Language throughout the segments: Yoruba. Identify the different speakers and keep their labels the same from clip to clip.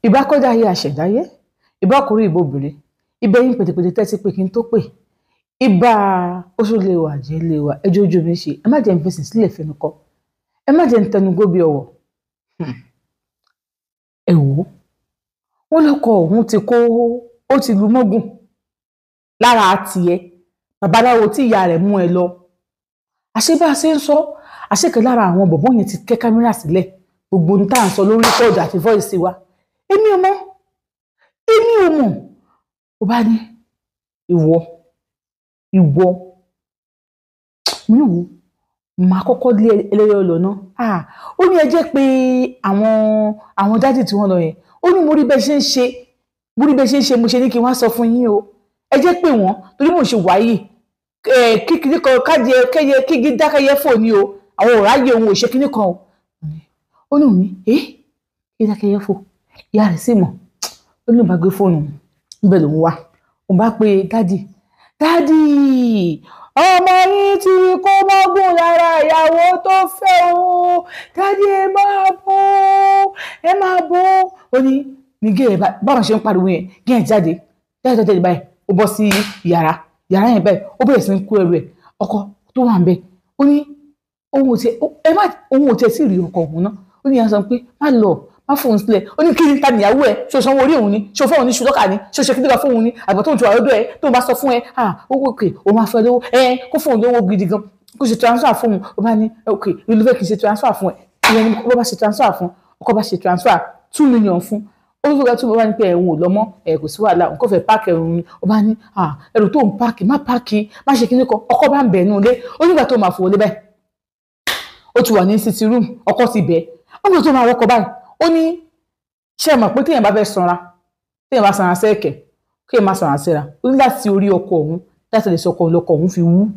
Speaker 1: Ìbá kọjá ayé àṣẹ̀dáyé, ìbá ọkùnrin ìbò obìnrin, ìbá ẹ̀yin pètèpètè tẹ́tí pé kí n tó pè, ìbá oṣù lè wà jẹ́ lè wà, ẹjọ́ ojú mi ṣe, ẹ má jẹ́ n fèsì sílẹ̀ fẹnu kọ, ẹ má jẹ́ n tẹnu gbó bí ọwọ́. Ẹ wò ó, wọ́n lọ́kọ òun ti kó, ó ti lu mọ́gùn lára tiẹ̀, babaláwo tí ìyá rẹ̀ mú ẹ lọ. Àṣé bá a ṣe ń sọ, àṣekẹ̀ lára àwọn bọ̀bọ́ yẹn ti kẹ́ kámẹ́rà sílẹ̀, gbogbo ohun tá à ń sọ lórí rẹ́kọ̀dù àti voice wa. Èmi ò mọ̀, èmi ò mọ̀. Ó bá ní ìwọ, ìwọ, mo ní wò, màá kọ́kọ́ lé ẹlẹ́yọ̀ lọ ná. Ó ní ẹ jẹ́ pé àwọn dádì tí wọ́n lọ yẹn, ó ní mo rí bẹ́ẹ̀ ṣe ń ṣe, mo rí bẹ́ẹ̀ ṣe ń ṣe, mo ṣe ní kí n wá sọ fún yín o. Ẹ jẹ́ pé wọ́n, torí mò ń ṣe wáyé, kíkiri kan kájẹ kẹyẹ kígi dákẹyẹ fò ní o, àwọn ò ráyè òun ò ṣe kíní kan o. Ó ní òun kí dákẹyẹ fò, ìyá rẹ̀ sì mọ̀. Ó ní òun bá gbé fóònù, níbẹ̀ lòun wà. Òun bá pe dádì, dádì, ọmọ yín ti kó mọ́gùn lára ìyàwó tó fẹ́ o, dádì ẹ máa bọ̀, ẹ máa bọ̀. Ó ní ní gé ẹ báwọn ṣe ń pariwo yẹn, gé ẹ jáde, jáde jáde báyìí, ó bọ́ sí yàrá, yàrá yẹn báyìí, ó bẹ̀rẹ̀ sí ní kó ẹrù ẹ̀, ọkọ tó wà ń bẹ̀. Ó ní òun ò tiẹ̀, ẹ má, òun ò tiẹ̀ sì rí ọkọ òun náà. Ó ní ìyá sọ pé má lọ, má fóun sílẹ̀. Ó ní kí ni ta níyàwó ẹ, ṣé o sanwó orí òun ni, ṣé o fóun ní ṣùlọ́kà ni, ṣé o ṣe kí nígbà fóun ni, àgbà tóun ti wà lọ́dọ̀ ẹ, tóun bá sọ fún ẹ, ó òkè, òun máa fẹ́ lówó, ẹ kó fóun lówó gidi gan, kó ṣe transfer fóun. Ó bá ní òkè, ìlú fẹ́ kí n ṣe transfer fún ẹ, ìyẹn ni ó bá ṣe transfer fún, ọkọ bá ṣe transfer 2 million fún. Ó ní fúnra tí mo bá ní pé ẹ̀hún ò lọ mọ́, ẹ̀ kò sí wàhálà, òun kò fẹ́ páàkì ẹ̀rù ni. Ó bá ní ẹrù tó ń páàkì, má páàkì, má ṣe kíní kan. Ọkọ bá ń bẹ̀ nú ilé. Ó nígbà tó máa fò wọlé báyìí, ó ti wà ní sitting room, ọkọ ti bẹ̀. Ó nígbà tó máa wọkọ̀ báyìí, ó ní ṣé ẹ mọ̀ pé téèyàn bá fẹ́ sanra, téèyàn bá sanra sẹ́ẹ̀kẹ̀, kéèyàn má sanra síra. Ó ní láti orí ọkọ òun, láti lè sọ ọkọ òun lọkọ òun fi wú.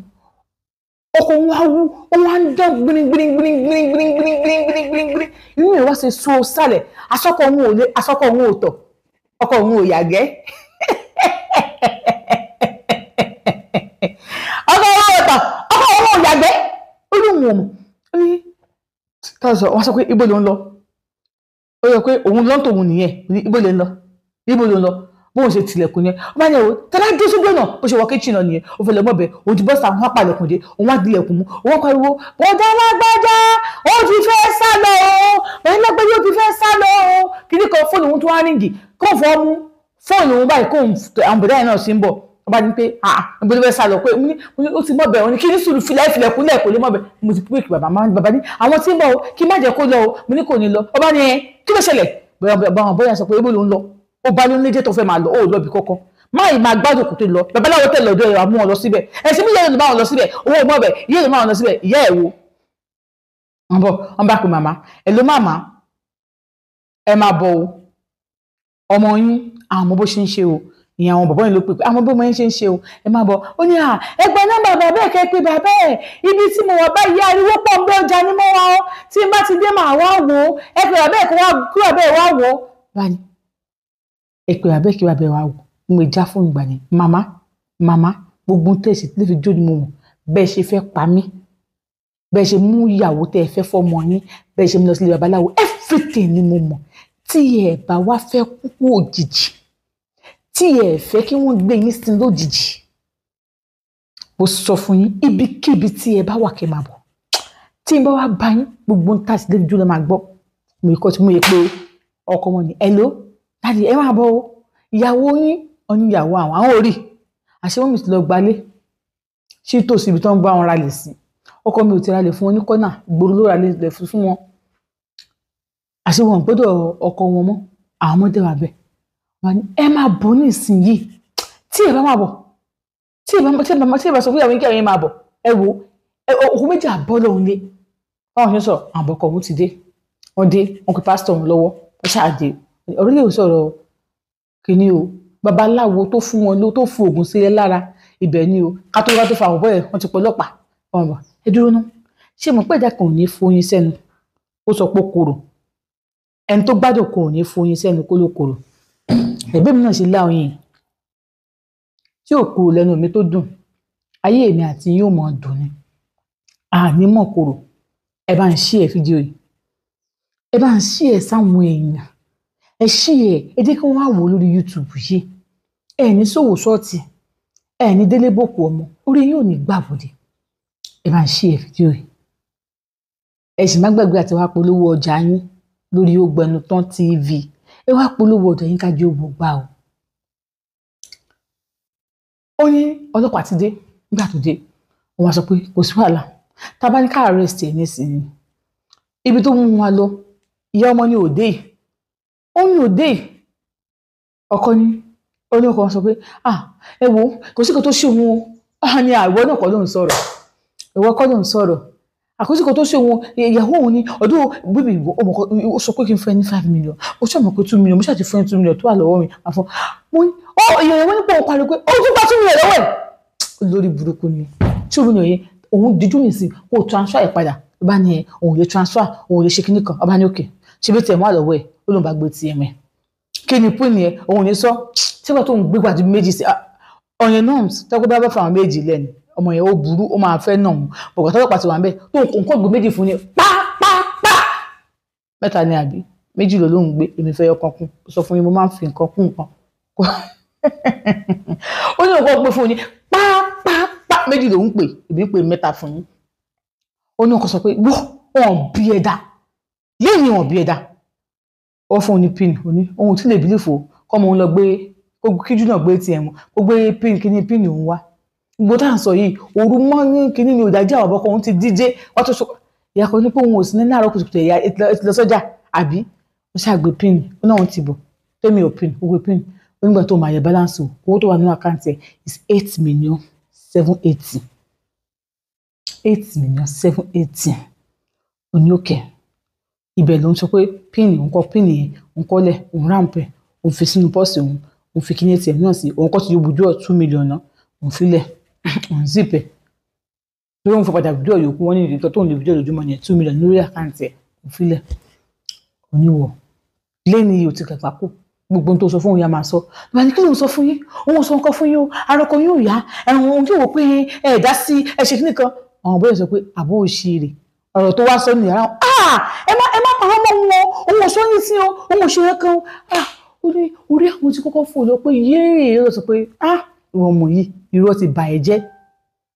Speaker 1: Ọkọ òun wá wú, ó wá ń dán gbìngbìngbìngbìngbìngbìngbìngbìngbìngbìngbìn. Inú ẹ̀ wá ṣe so sálẹ̀, asọ́kọ òun ò lé, asọ́kọ òun ò tọ̀, ọkọ òun ò yàgẹ́. Ọkọ òun ò tọ̀, ọkọ òun ò yàgbẹ́. Ó ní òun ò mọ̀. Ó ní tọ́sọ̀, wọ́n sọ pé ibo ló ń lọ. Ó yọ pé òun lọ́n tòun nìyẹn, ibo ló ń lọ, ibo ló ń lọ. Bóun ṣe tilẹ̀kùn yẹn, ó bá ní ẹ̀wọ̀ tẹ́lá dé sójú ọ̀nà, bó ṣe wọ kíchìn náà nìyẹn, ó fẹ́ lọ mọ́bẹ̀, òun ti bọ́ sí àwọn apalẹ̀kùn dé, òun á dilẹ̀kùn mú, òun pariwo, bọ̀dá lágbájá, ó ti fẹ́ sá lọ o, bọ̀dá lágbájá ó ti fẹ́ sá lọ o. Kíní kan fóònù òun tó wá ríǹgì, kóun fọ́ mú fóònù òun báyìí, kóun àwọn bọ̀dá yẹn náà sì ń bọ̀. Ó bá ní pé níbo ló fẹ́ sá lọ pé ó ti mọ́bẹ̀, òun ní kí ní sùúrù filẹ̀ ìfilẹ̀kùnlẹ̀ kò lè mọ́bẹ̀. Mo ti pè bàbá bàbá ní àwọn tí ń bọ̀ o, kí má jẹ́ kó lọ o, mo ní kò ní lọ. Ó bá ní ẹ kí ló ṣẹlẹ̀? Bóyá sọ pé ibo ló ń lọ, ó bá ló ń lédè tó fẹ́ máa lọ, ó lọ bí kọ́kọ́ má ì máa gbádùn kò tó lọ. Babaláwo tẹ̀ lọ́dọ̀ ẹ̀ mú wọn lọ síbẹ̀, ẹ̀sìn mi yẹ́ ló máa lọ síbẹ̀, owó mọ́bẹ̀ yẹ́ ló máa lọ síbẹ̀, ìyá ẹ̀ wo. Wọ́n bọ̀, wọ́n bá pe màmá, ẹ̀ ló màmá, ẹ máa bọ̀ o, ọmọ yín àwọn ọmọ bó ṣe ń ṣe o, ìyẹn àwọn bọ̀bọ́ yẹn ló pè pé àwọn bọ́mọ yẹn ṣe ń ṣe o, ẹ máa bọ̀. Ó ní ẹ gba nọ́mbà bàbá ẹ̀ kẹ́ pé bàbá ẹ̀, ibi tí mo wà báyìí ariwo pọ̀ ń bẹ ọjà ni mo wà o, tí n bá ti dé màá wá wò ó, ẹ pé bàbá ẹ̀ kí bàbá ẹ̀ wá wò ó. Báyìí ẹ pé bàbá ẹ̀ kí bàbá ẹ̀ wá wò ó, mo já fún ìgbà ni màmá, màmá gbogbo tẹ̀sí lè fi jó ni mo mọ̀, bẹ́ẹ̀ ṣe fẹ́ pa mí, bẹ́ẹ̀ ṣe mú ìyàwó tẹ́ ẹ fẹ́ fọ́mọ yín, bẹ́ẹ̀ ṣe mú lọ sílé babaláwo, everything ni mo mọ̀. Tí ẹ bá wá fẹ́ kúkú òjijì, tí ẹ fẹ́ kí wọ́n gbé yín sin lójijì, mo sọ fún yín, ibikíbi tí ẹ bá wà kẹ́ máa bọ̀. Tí n bá wá bá yín, gbogbo ń tàsí lébi jùlọ máa gbọ́. Mo kọ́ tí mo yẹ pé ọkọ wọn ni hello, dáàdi ẹ máa bọ̀ o, ìyàwó yín, ọ ní ìyàwó àwọn, àwọn ò rí. Àṣé wọ́n mi ti lọ gbalé sí tòsí ibi tó ń bá wọn ralẹ̀ sí. Ọkọ mi ò ti ralẹ̀ fún wọn ní kọ́nà, ìgboro ló ralẹ̀ fún wọn. Àṣé wọn ò gbọ́dọ̀ ọkọ wọn mọ́, àwọn ọmọdé wà bẹ́ẹ̀. Wọ́n ní ẹ máa bọ̀ ní ìsinyìí, tí ẹ bá máa bọ̀, tí ẹ bá sọ fún ìyàwó yín kí ẹ̀yin máa bọ̀, ẹ wò òkú méjì àbọ̀ lòun lé. Báwọn ṣe ń sọ̀rọ̀, àwọn ọkọ òun ti dé, wọ́n dé, wọ́n pe pásítọ̀ òun lọ́wọ́, wọ́n ṣáà dé. Ọ̀rọ̀ lè sọ̀rọ̀ kìíní o, babaláwo tó fún wọn ló tó fún oògùn sílẹ̀ lára ibẹ̀ ni o, ká tó wá tó fa àwọn bọ́ẹ̀ wọ́n ti pọ̀ ọlọ́pàá. Wọ́n bọ̀, ẹ dúró ná, ṣé mo pẹ́ ẹ̀dá kan ò ní foyín sẹ́nu, ó sọ pé korò, ẹni tó gbádùn kan ò ní foyín sẹ́nu kó ló korò. Ẹ̀bí mi náà ṣe lá oyin tí ò kúrò lẹ́nu mi tó dùn, ayé èmi àti yóò mọ̀ dùn ni, àní mọ̀ korò. Ẹ bá ń ṣí ẹ fídíò yìí, ẹ bá ń ṣí ẹ sáwọn èèyàn, Ẹ ṣí ẹ, ẹ jẹ́ kí wọ́n wá wò lórí YouTube yìí. Ẹ ní ṣòwò ṣọ́ọ̀tì, ẹ ní délé bòkù ọmọ, orí yóò ní gbàbọdè. Ẹ máa ṣí ẹ fídíò yìí. Ẹ sì má gbàgbé àti wá polówó ọjà yín lórí Ògbẹnután TV. Ẹ wá polówó ọjà yín kájí ó gbà o. Ó ní ọlọ́pàá ti dé. Nígbà tó dé, wọ́n wá sọ pé kò sí wàhálà, tá a bá ní ká arrest ẹ̀ nísìnyí, ibi tó mú wa lọ, ìyá ọmọ ní òde yìí, ó ní òde yìí. Ọkọ ní, ó ní ọkọ sọ pé ah, ẹ wo, kò sí kò tó ṣe òun o. Ah, ní àìwọ náà kọ́ ló ń sọ̀rọ̀, ìwọ kọ́ ló ń sọ̀rọ̀, àkóso kò tó ṣe òun, ìyàwó òun ni ọdún bíbí ọmọ kan. Ó sọ pé kí n fẹ́ ní 5 million, ó ṣàmọ̀ pé 2 million mo ṣàti fún ẹ, 2 million tó wà lọ́wọ́ mi àfọ mo ní ó ìyàwó nípa òun pariwo pé ó tún gba 2 million lọ́wọ́ ẹ̀. Lórí burúkú ni. 2 million yẹn, òun díjú nìsín kó o transfer ẹ̀ padà. Bá ní ẹ, òun lè transfer, òun lè ṣe kíní kan. Ọba ní òkè ṣe bí tiẹ̀ mọ́ àlọ́wọ́ ẹ̀, ó lóun bá gbé tiẹ̀ mẹ́ kí ni pín yẹn, òun ní sọ sígbà tó ń gbé gbàdú méjì sí ọ̀yẹn norms tọ́kọ́ bá bá fáwọn méjì lẹ́nu ọmọ yẹn, ó burú, ó máa fẹ́ nà òun bọ̀gà tọ́lọ́pàá ti wà ń bẹ̀ tó nǹkan gbé méjì fún ni pápápá mẹ́ta ni àbí méjì ló lóun gbé. Èmi fẹ́ ọkàn kún, ó sọ fún yín, mo máa ń fi nǹkan kún nǹkan. Ó ní nǹkan gbé fún yín pápápá, méjì lòún pè, èmi pè mẹ́ta fún yín. Ó ní ọkọ sọ pé wọ́n wọn bí ẹ̀dá lẹ́yìn wọn bí ẹ̀dá. Ó fún un ní pin, ó ní ohun tí lè bílífò kọ́ mọ́ òun lọ gbé kíjú náà gbé ATM, kó gbé pin kíní pin òun wá. Gbogbo tá à ń sọ yìí, òru mọ́ ní kíní ní òdájí, àwọn ọkọ òun ti díje wọ́n tó sọ. Ìyá kan ní pé òun ò sí ní láàárọ̀ kùtùkùtù, ẹ̀yà ti lọ sọ́jà àbí ó ṣàgbé pin, ó náà ti bọ̀ tẹ́mi ò pin, ó gbé pin. Ó nígbà tó máa yẹ balance o, owó tó wà nínú account ẹ̀ is 8,780,000, 8,780,000. Òní òkè ibẹ̀ ló ń sọ pé pin òun kọ pin yẹn, òun kọ́lẹ̀, òun ráǹpẹ̀, òun fi sínú purse òun, òun fi kíní ATM náà sí, òun kọ́ ti yóò withdraw 2 million náà, òun filẹ̀, òun zip ẹ̀ lórí, òun fẹ́ padà withdraw yòókù. Wọ́n ní ìdíkọ́ tóun lè withdraw lójúmọ́ yẹn, 2 million lórí account ẹ̀, òun filẹ̀. Oníwọ̀ lẹ́ni yìí ò ti kàgbá kù. Gbogbo ohun tó sọ fún òun yà máa sọ bàbá ní kí ló ń sọ fún yín, òun sọ nǹkan fún yín o, arọkọ yín ò yá ẹ̀hún, ohun tí wò pé ẹ dá sí ẹ ṣe kíní kan. Àwọn bóyá sọ pé àbó òṣèré ọ̀rọ̀ tó wá sọ ní yàrá, ah, ẹ má pàrọ̀ mọ́ wọn o, òun ò sọ yín sí o, òun ò ṣe é kan o. Ah, ó ní orí àwọn tí kọ́kọ́ fò lọ pé yéè, ó lọ sọ pé ah, ìwọ ọmọ yìí, irọ́ ti bà ẹ́ jẹ́.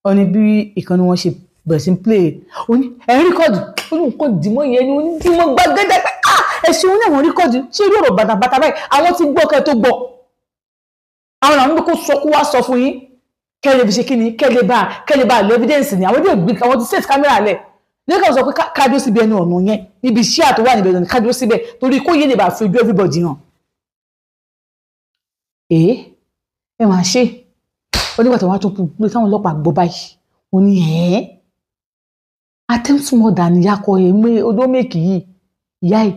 Speaker 1: Ó ní bí ìkànnì wọn ṣe bẹ̀rẹ̀ sí play, ó ní ẹ̀ ń record, ó ní nǹkan dìmọ́ yẹn ni, ó ní dìmọ́ gbàgede pé ah, ẹ ṣeun ní àwọn record. Ṣé irú ọ̀rọ̀ bàtàbàtà báyìí, àwọn ti gbọ́ kẹ́ tó gbọ́, àwọn làwọn kó sọ, kó wá sọ fún yín kẹ́ lè fi ṣe kí ni, kẹ́ lè bá lè evidence ni. Àwọn dé gbé, àwọn ti set camera lẹ̀ lẹ́kọ̀ọ́, sọ pé ká dúró síbi ẹnu ọ̀nà yẹn, níbi iṣẹ́ àtọwà níbi ẹnu ọ̀nà, ká dúró síbẹ̀ torí kó yé lè bá fi ojú everybody hàn. Èé, ẹ máa ṣe. Ó nígbà tí wọ́n á tún kú pé táwọn ọlọ́pàá gbọ́ báyìí, wọ́n ní ẹ̀ attempt murder ni yakọ ẹ̀ odó mèkì yìí. Ìyá ẹ̀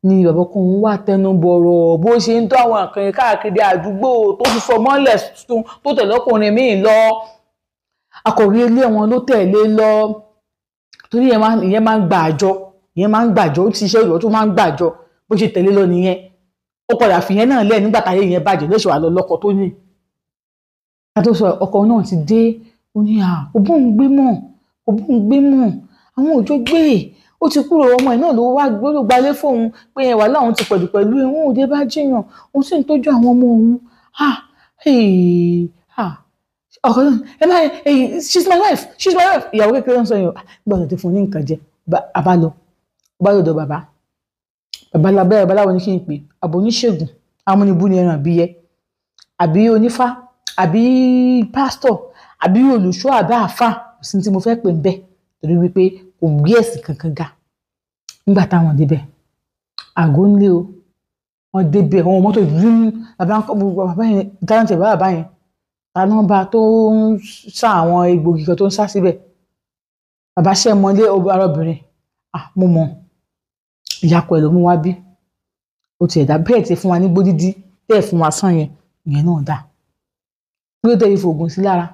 Speaker 1: ni bàbá ọkọ òun wà tẹnu bọ̀rọ̀ bó ṣe ń tó àwọn àkànyìn káàkiri àdúgbò tó fi fọmọ́lẹ̀ tuntun tó tẹ̀lé ọkùnrin míì lọ. Akọ̀wé ilé wọn ló tẹ̀lé lọ torí ìyẹn máa ń gba àjọ, ìyẹn máa ń gbàjọ, ó ti ṣiṣẹ́ ìlú tó máa ń gbàjọ. Bó ṣe tẹ̀lé lọ nìyẹn. Ó padà fìyẹn náà lẹ̀ nígbà táyé yẹn bàjẹ́ ló ṣe wà lọ lọ́kọ tó ní. Ká tó sọ, ọkọ náà ti dé. Ó ní à kò bóun gbé mọ́, kò bóun gbé mọ́, àwọn òjò gbé, ó ti kúrò. Ọmọ ẹ̀ náà ló wá ló gbalé fóun pé ẹ wà láwọn ti pẹ̀lú pẹ̀lú ẹ̀wọ̀n òde bá jiyàn, òun sì ń tọ́jú àwọn ọmọ òun. Ah, ah, ọkọ náà ẹ má, she's my wife, she's my wife. Ìyàwó kékeré ń sọ yẹn gbọ́dọ̀ ti fún un ní nǹkan jẹ. Àbá lọ, bá lọ́dọ̀ bàbá, bàbá lábẹ́ babaláwo ní kí n pè, àbò oníṣègùn amúnibú ni ẹran àbíyẹ, àbí onífá, àbí pásítọ̀, àbí olùṣọ́, àbí àáfà, kò sí tí mo fẹ́ pè ń bẹ̀ torí wípé kò gbé ẹ̀sìn kankan ga. Nígbà táwọn débẹ̀, àgọ́ ńlé o, wọ́n débẹ̀, wọn mọ́tò yún bàbá bàbá yẹn dáńtẹ̀ bàbá yẹn ta bá tó ń sá àwọn egbògi kan tó ń sá síbẹ̀. Bàbá ṣẹ́ mọ́lé arábìnrin, ah, mo mọ̀, ìyàpọ̀ ẹ̀ ló mú wá bí ó ti ẹ̀dá bẹ́ẹ̀ ti fún wa ní gbódídí tẹ́ ẹ̀ fún wa sàn yẹn, ìyẹn náà dà kí ló tẹ́ fi fògùn sí lára,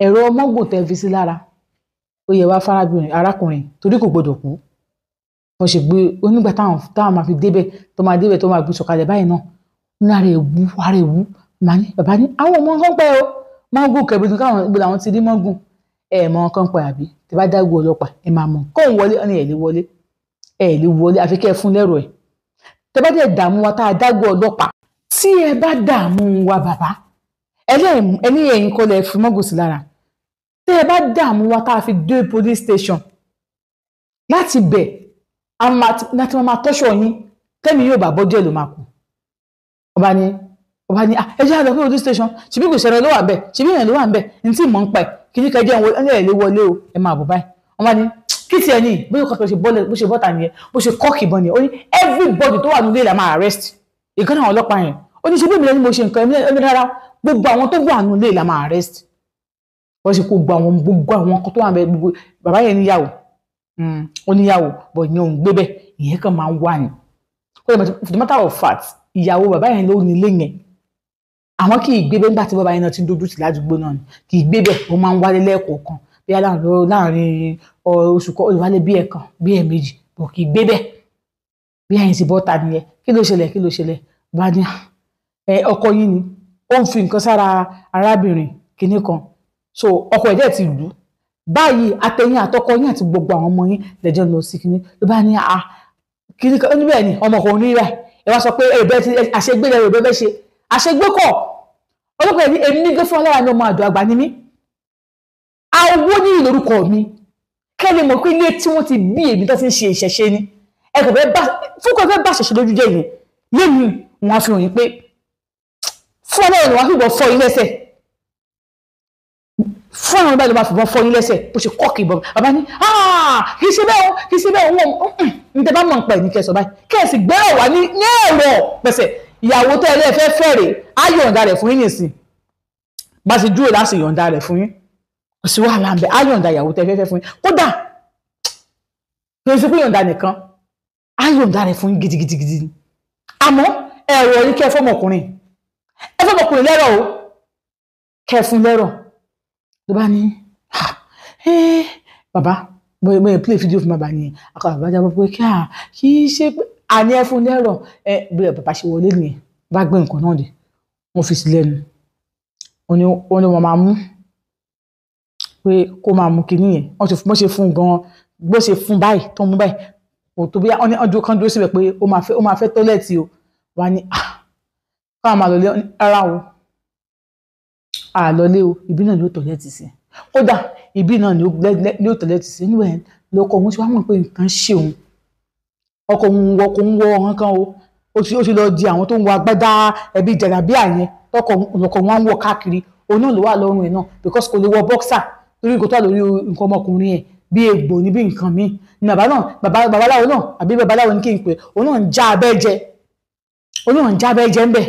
Speaker 1: ẹ̀rọ mọ́gùn tẹ́ fi sí lára, ó yẹ wá fárábìnrin arákùnrin torí kò gbọdọ̀ kú. Wọ́n ṣe gbé onígbà táwọn máa fi débẹ̀, tó máa débẹ̀, tó máa gbé sọ̀kalẹ̀ báyìí náà ní ara ẹ̀wú, ara ẹ̀wú màá ní. Bàbá ní àwọn ọmọ nǹkan pẹ́ o, mọ́gùn kẹ̀bí ní káwọn ibo làwọn ti rí mọ́gùn ẹ̀ mọ nǹkan pẹ́, àbí tí bá dágbó ọlọ́pàá ẹ máa mọ̀ kóun wọlé. Ẹ̀ lè wọlé, ẹ̀ lè wọlé, àfi kẹ́ ẹ fún lẹ́rù ẹ̀. Tẹ́ bá dẹ̀ dààmú wa tá a dágbó ọlọ́pàá, tí ẹ bá dààmú wa bàbá, ẹni ẹ̀yìn kọ́ lẹ fi mọ́gò sí lára. Tẹ́ ẹ bá dààmú wa tá a fi dé police station, láti bẹ̀ láti máa tọ́ṣọ̀ yín, tẹ́mi yóò bá bọ́ díẹ̀ ló máa kù. Ọba ní ẹ jẹ́ àlọ́ pé police station, ṣebí kò ṣẹlẹ̀ ló wà ń bẹ̀, ṣebí ìyẹn ló wà ń bẹ̀, ní tí mò ń pa ẹ̀ kí ní kẹjẹ́ ẹ̀ lé wọlé o, ẹ máa bọ̀ báyìí. Ọba ní kí tiẹ̀ ní bóyá kọ́kọ́ ṣe bọ́lẹ̀ bó ṣe bọ́ta nìyẹn, bó ṣe kọ́ọ̀kì bọ́ nìyẹn. Ó ní everybody tó wà nílé la máa arrest. Ìkan náà ọlọ́pàá yẹn ó ní ṣe bí èmi lẹ́ni mo ṣe nǹkan ẹ̀mí rárá, gbogbo àwọn tó wà nílé la máa arrest. Wọ́n ṣe kó gbogbo àwọn kan tó wà níbẹ̀, gbogbo bàbá yẹn níyàwó, ó níyàwó bọ̀ ìyẹn òun gbé bẹ́ẹ̀, ìyẹn kan máa ń wà ní. For the matter of fact, ìyàwó bàbá yẹn ló nílé yẹn, àwọn kì í gbé bẹ́ẹ̀ nígbà tí bàbá yẹn náà ti ń dojú tì ládùúgbò náà ni, kì í gbé bẹ́ẹ̀, ó máa ń wálé lẹ́ẹ̀kọ̀ọ̀kan bí láàrin oṣù kan, ó lè wálé bí ẹ̀kan bí ẹ̀ẹ̀mejì, bọ̀ kì í gbé bẹ́ẹ̀. Bí ẹ̀yìn ti bọ́ta nìyẹn. Kí ló ṣẹlẹ̀, kí ló ṣẹlẹ̀? Bá ní ọkọ yín ni ó ń fi nǹkan sára arábìnrin kinní kan, so ọkọ ẹ̀ dẹ̀ ti lù ú báyìí, àtẹ̀yìn àtọkọ yín àti gbogbo àwọn ọmọ yín lẹ́jọ́ lọ sí kinní. Ló bá ní a kinní kan níbẹ̀ ni ọmọkùnrin rẹ̀ ẹ wá sọ pé ẹ bẹ́ẹ̀ ti àṣegbé rẹ̀ bẹ́ẹ̀ bẹ́ẹ̀ ṣe àṣegbé kọ̀. Ọlọ́pàá ẹni èmi gé fún ọlọ́wà ní ọmọ àdó àgbà ni mí, awó ní ìlórúkọ mi, kẹ́lẹ́ mọ̀ pé ilé tí wọ́n ti bí èmi tó ti ń ṣe ìṣẹ̀ṣe ni. Ẹ kò fẹ́ bá fún kò fẹ́ bá ṣẹ̀ṣẹ̀ lójú jẹ́ yìí lẹ́nu wọn fi hàn yín pé fún ọlọ́run ni wọ́n fi bọ̀ fọ́ yín lẹ́sẹ̀, fún àwọn ọba ìjọba fìbọn fọ́ yín lẹ́sẹ̀ bó ṣe kọ́ọ̀kì ìbọn. Bàbá ní kì í ṣe bẹ́ẹ̀ o, kì í ṣe bẹ́ẹ̀ o, wọn ń tẹ bá mọ̀ ń pa ẹ̀ ní kẹsàn báyìí, kẹ́ẹ̀sì gbẹ́rọ̀ wá ní ẹ̀rọ pẹ̀sẹ̀. Ìyàwó tẹ́ ẹ lẹ́ẹ̀ fẹ́ fẹ́rẹ̀ á yọ̀ǹda rẹ̀ fún yín nìsín, bá ti dúró láti yọ̀ǹda rẹ̀ fún yín, kò sí wàhálà ń bẹ, á yọ̀ǹda ìyàwó tẹ́ fẹ́ fẹ́ fún yín. Kódà kì í ṣe pé yọ̀ǹda nìkan, á yọ̀ǹda rẹ̀ fún yín gidigidigidi. Àmọ́ ẹ̀rọ ní kẹ́ fọmọkùnrin, ẹ fọmọkùnrin lẹ́rọ̀ o, kẹ́ fún lẹ́rọ̀. Ló bá ní bàbá bóyá play video fún bàbá nìyẹn, akọ bàbá jábọ̀ pé kì í ṣe pé àní ẹ fún lẹ́rọ̀. Ẹ bí bàbá ṣe wọlé nìyẹn, bá gbé nǹkan náà dé, wọ́n fi sí lẹ́nu, wọ́n ní wọ́n máa mú pé kó máa mú kinní yẹn. Wọ́n ti bó ṣe fún gan-an, bó ṣe fún báyìí tó mú báyìí kò tó bí wọ́n ní ọjọ́ kan dúró síbẹ̀ pé ó máa fẹ́ tọ́lẹ̀tì o. Wọ́n á ní káwọn máa lọlé rárá o, àlọlé o, ibi náà ni ó tọ́lẹ̀tì sí, kódà ibi náà ni ó tọ́lẹ̀tì sí. Níwẹ̀ lọkọ òun ti wá mọ̀ pé nǹkan ṣe òun, ọkọ òun wọ kò ń wọ ọ̀hán kan o, ó ti lọ di àwọn tó ń wọ agbádá ẹbí jàlábíà yẹn, tọkọ wọn ń wọ káàkiri, òun náà ló wà lọ́rùn ẹ̀ náà because kò lè wọ boxer torí nǹkan tó wà lórí nǹkan ọmọkùnrin ẹ̀ bí egbò ní bí nǹkan míì ni. Bàbá náà babaláwo náà àbí babaláwo ní kí n pè, òun náà ń já abẹ́ jẹ, òun náà ń já abẹ́ jẹ ń bẹ̀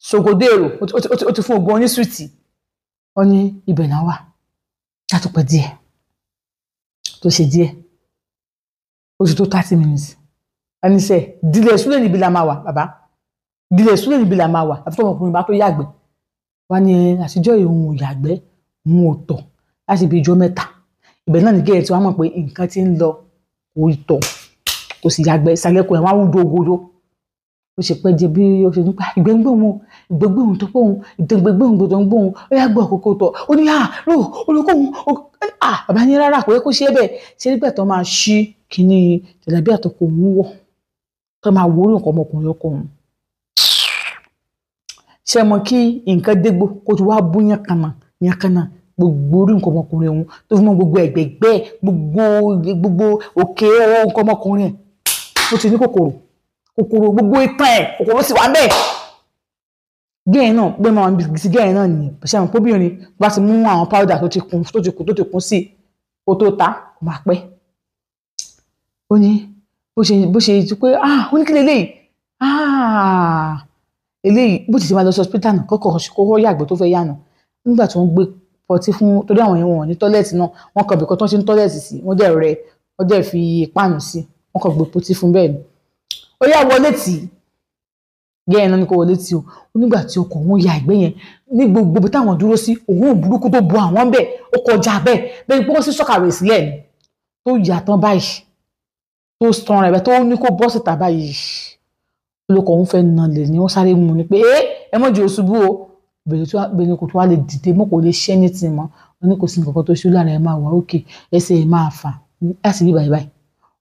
Speaker 1: ṣògòdè èrò ó ti fún ogun oníṣùtì. Wọ́n ní ibẹ̀ náà wà látọpẹ́ díẹ̀ tó ṣe díẹ̀, ó ti tó 30 minutes. Ẹni sẹ dílé súlẹ̀ níbi la máa wà bàbá, dílé súlẹ̀ níbi la máa wà àfi tó ọmọkùnrin bá tó yàgbẹ́. Wọ́n ní àtijọ́ ìhun ò yàgbẹ́, òun ò tọ̀ láti ibi ijọ́ mẹ́ta. Ibẹ̀ náà ní kí ẹ ti wá mọ̀ pé nǹkan ti ń lọ, kò tọ̀ kò sì yàgbẹ́, ìsàlẹ̀ kò ẹ̀ wá ń dógódó. Ó ṣe pẹ́ jẹ bí ó ṣe nípa ìgbẹ́ngbẹ́ òun, ìgbẹ́ngbẹ́ òun tó pé òun, ìgbẹ́ngbẹ́ òun tó ń gbóhun, ó yá gbọ́ àkókò tọ̀. Ó ní rò olùkọ́ òun, bàbá ní rárá kò yẹ kó ṣe é bẹ́ẹ̀. Ṣé nígbà tó máa ṣí kínní jàlábí àtọkọ òun wọ̀, tó máa wo orí nǹkan ọmọkùnrin ọkọ òun. Ṣé mọ kí nǹkan dégbò kó ti wá bú yánkànnà yánkànnà gbogbo orí nǹkan ọmọkùnrin òun tó fi mọ́ gbogbo ẹ̀gbẹ̀gbẹ́ gbogbo òkè ọwọ́ nǹkan ọmọkùnrin ẹ̀ ó ti ní kòkòrò kòkòrò gbogbo itan ẹ̀ kòkòrò sì wà bẹ́ẹ̀. Gẹ́ẹ̀ náà pé máa ń sí gẹ́ẹ̀ náà nìyẹn, ṣé àwọn kóbìnrin bá ti mú àwọn powder tó ti kún tó ti kún tó ti kún sí kó tó ta kó máa pẹ́. Ó ní bó ṣe pé ó ní kí leléyìí eléyìí bó ti ṣe máa lọ sí hospital náà kọ́kọ́ yàgbẹ́ tó fẹ́ yànà. Nígbà tí wọ́n gbé pọtí fún torí àwọn èèyàn wọn ní tọ́lẹ̀tì náà, wọ́n kàn bìkan tó ń ṣe ní tọ́lẹ̀tì sí, wọ́n dẹ̀ rẹ wọ́n dẹ̀ fi páànù sí, wọ́n kàn gbé pọtí fún bẹ́ẹ̀ ni. Ó yá wọlé tì í, gẹ́ẹ̀ náà ni kò wọlé tì o. Nígbà tí ọkọ̀ òun ya ìgbẹ́ yẹn ní gbogbo ibi táwọn dúró sí, òun burúkú tó bu àwọn bẹ́ẹ̀ ó kọjá bẹ́ẹ̀ bẹ́ẹ̀ ni pé wọ́n sì sọ̀kàwé sílẹ̀ ni tó yà tán báyìí tó sàn rẹ̀ bẹ́ẹ̀ tó ní kó bọ́ síta báyìí. Olùkọ́ òun fẹ́ nà lè ní wọ́n sáré mú ni pé ẹ mọ̀ jù oṣubú o. Bẹ̀rẹ̀ kò tó wá lè dìde mọ́, kò lè ṣẹ́ ní tì mọ́. Wọ́n ní kò sí nǹkan tó ṣú lára ẹ̀ máa wà òkè, ẹsẹ̀ ẹ̀ máa fà láti bí báyìí báyìí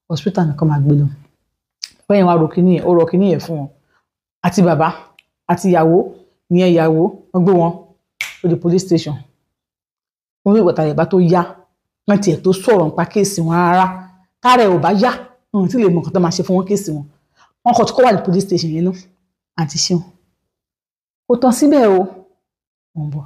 Speaker 1: hospital nìkan máa gbé lọ. Bẹ́ẹ̀ wá ro kíní yẹn, ó rọ kíní yẹn fún wọn, àti bàbá àti ìyàwó ìyẹn ìyàwó, wọ́n gbé wọn ó di police station. Wọ́n ní ìgbà tàyẹ̀ bá tó yá, wọ́n tiẹ̀ tó sọ̀rọ̀ nípa case wọn rárá. Tààrẹ̀ ò bá yá, wọn ò tí lè mọ nǹkan tó máa ṣe fún wọn case wọn. Wọn kò tó kọ́ wà ní police station yẹn náà. Àǹtí Ṣeun, kò tán síbẹ̀ o, wọ́n bọ̀.